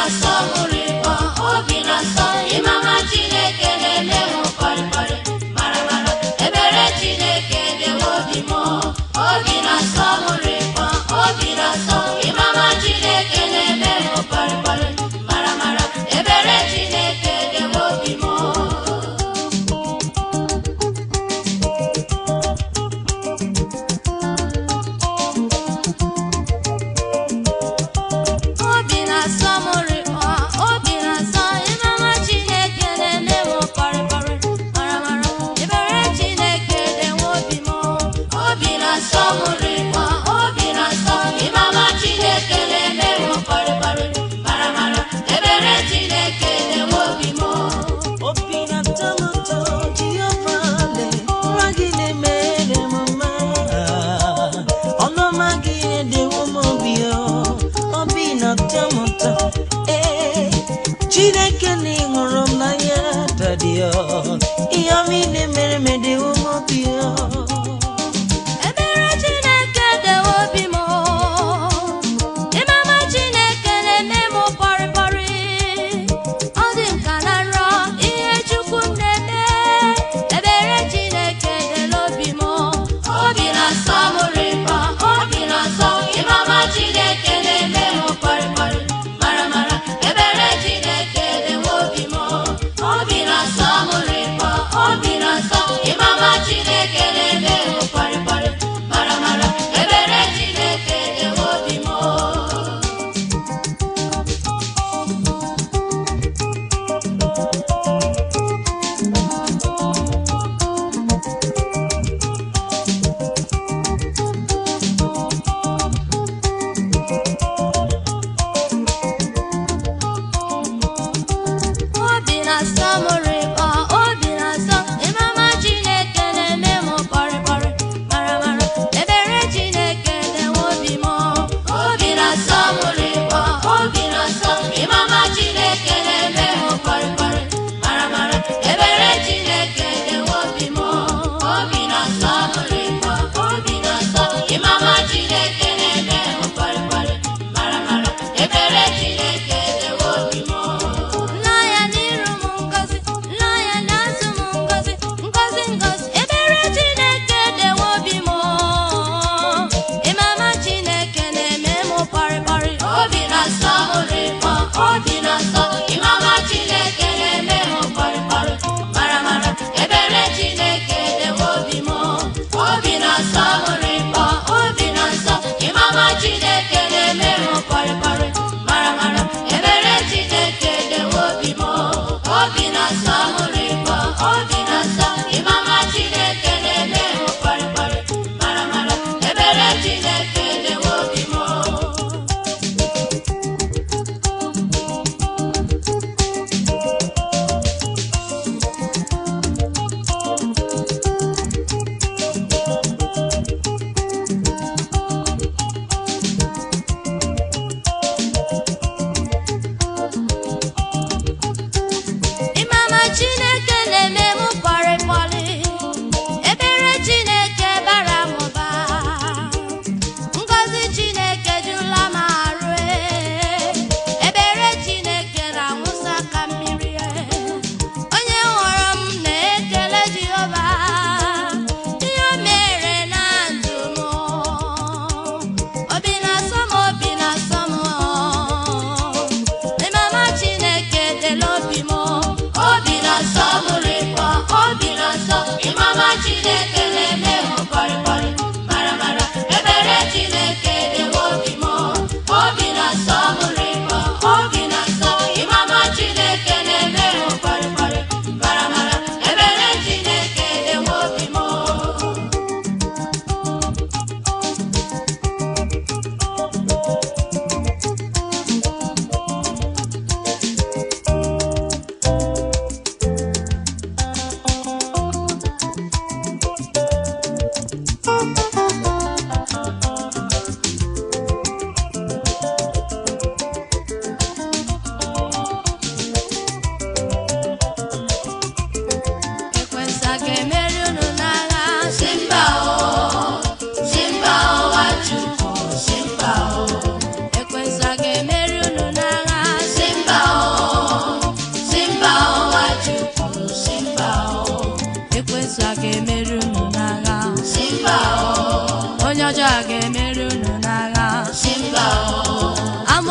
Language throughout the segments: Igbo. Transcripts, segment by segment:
Na-asọ m rịkpọ, obi na-asọ. Ịmama Chineke na-eme m kpọrịkpọrị, mara mara. Ebere Chineke dewe obi m. Obi na-asọ m rịkpọ, obi na-asọ. Ịmama Chineke na-eme m kpọrịkpọrị, mara mara. Ebere Chineke dewe obi m. Obi na-asọ m rịkpọ, obi na-asọ. Ịmama Chineke na-eme m kpọrịkpọrị, mara mara. Ebere Chineke dewe obi m. Obi na-asọ m rịkpọ, obi na-asọ. Ịmama Chineke na-eme m kpọrịkpọrị, mara mara. Ebere Chineke dewe obi m. Obi na-atọ m ụtọ, Jehova, lee, nra gị na-emere m mma. Ọnụọma gị edewo m obi o, obi na-atọ m ụtọ. Ee, Chineke na ị hụrụ m n'anya, daddy o. Ihe ọma ị na-emere m edewo m obi o. Ebere Chineke dewe obi m. Ịmama Chineke na-eme m kpọrịkpọrị. Ọ dị m ka na nrọ ihe Chukwu m na-eme. Ebere Chineke dere obi m. Obi na-asọ m rịkpọ, obi na-asọ. Ịmama Chineke na-eme m kpọrịkpọrị, mara mara. Ebere Chineke dewe obi m. Obi na-asọ m rịkpọ, obi na-asọ. Ịmama Chineke na-eme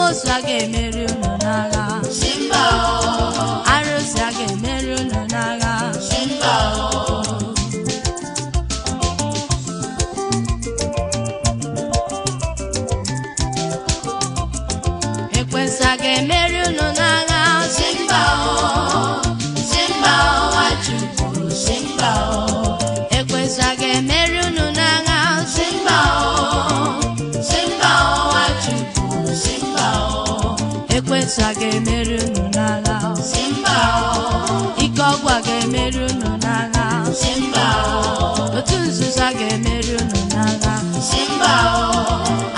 Amosu a ga-emeri unu n'agha. Simba o, Arụsị a ga-emeri unu n'agha. Simba o, Ekwensu a ga-emeri unu n'agha. Simba o, Simba o, Nwachukwu, Simba o, Ekwensu a ga-emeri unu n'agha. Simba o, Simba o, Nwachukwu, Simba o, Ekwensu a ga-emeri unu n'agha. Simba o, Ike ọgwụ a ga-emeri unu n'agha. Simba o, Otu nzuzo a ga-emeri unu n'agha. Simba o,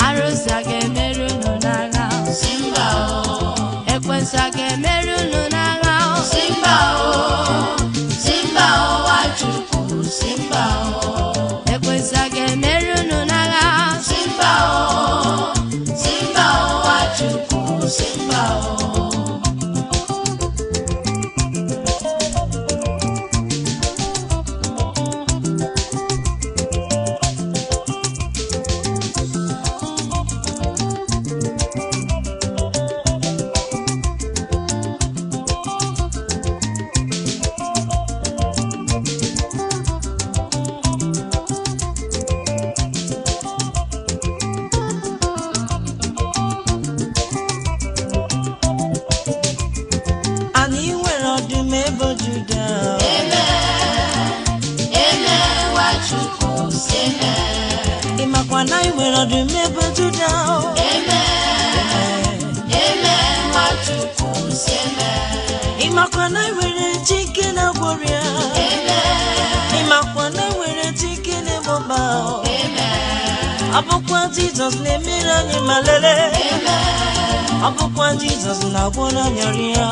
Arụsị a ga-emeri unu n'agha. Simba o, Ekwensu a ga-emeri unu n'agha. Simba o, Simba o, Nwachukwu, Simba o, Ekwensu a ga-emeri unu n'agha. Simba o, Simba o, Nwachukwu, Simba o. Anyị nwere ọdụm ebo Juda. Amen, Nwachukwu, sị amen. Ị makwa na anyị nwere ọdụm ebo Juda. Amen, amen, Nwachukwu, sị amen. Ị makwa na anyị nwere Chike na-agwọ ọrịa. Ị makwa na anyị nwere Chike na-egbo mkpa. Ọ bụkwa Jizọs na-emere anyị ma lelee. Ọ bụkwa Jizọs na-agwọrọ anyị ọrịa.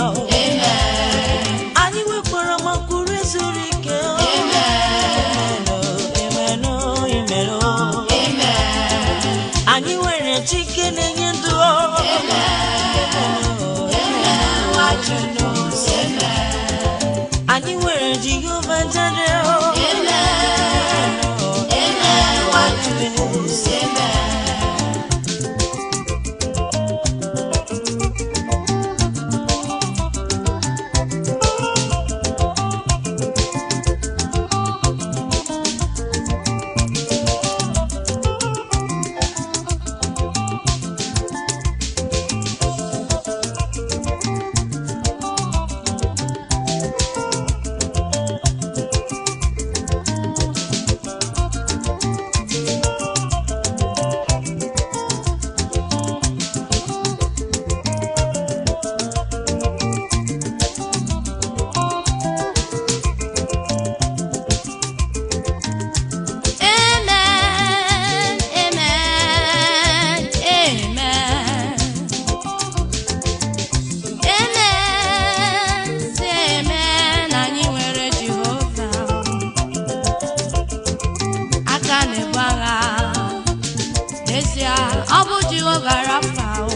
Anyị nwekwara makwuru zuru ike. Amen, amen, amen. Anyị nwere Chike na-enye ndụ. Nwachukwu, sị amen. Anyị nwere Jehova Jire. Amen, amen, Nwachukwu, sị amen. Amen, amen, amen. Amen, sị amen, anyị nwere Jehova. Aka na-ebu agha. N'ezie, ọ bụ Jehova Rafa o.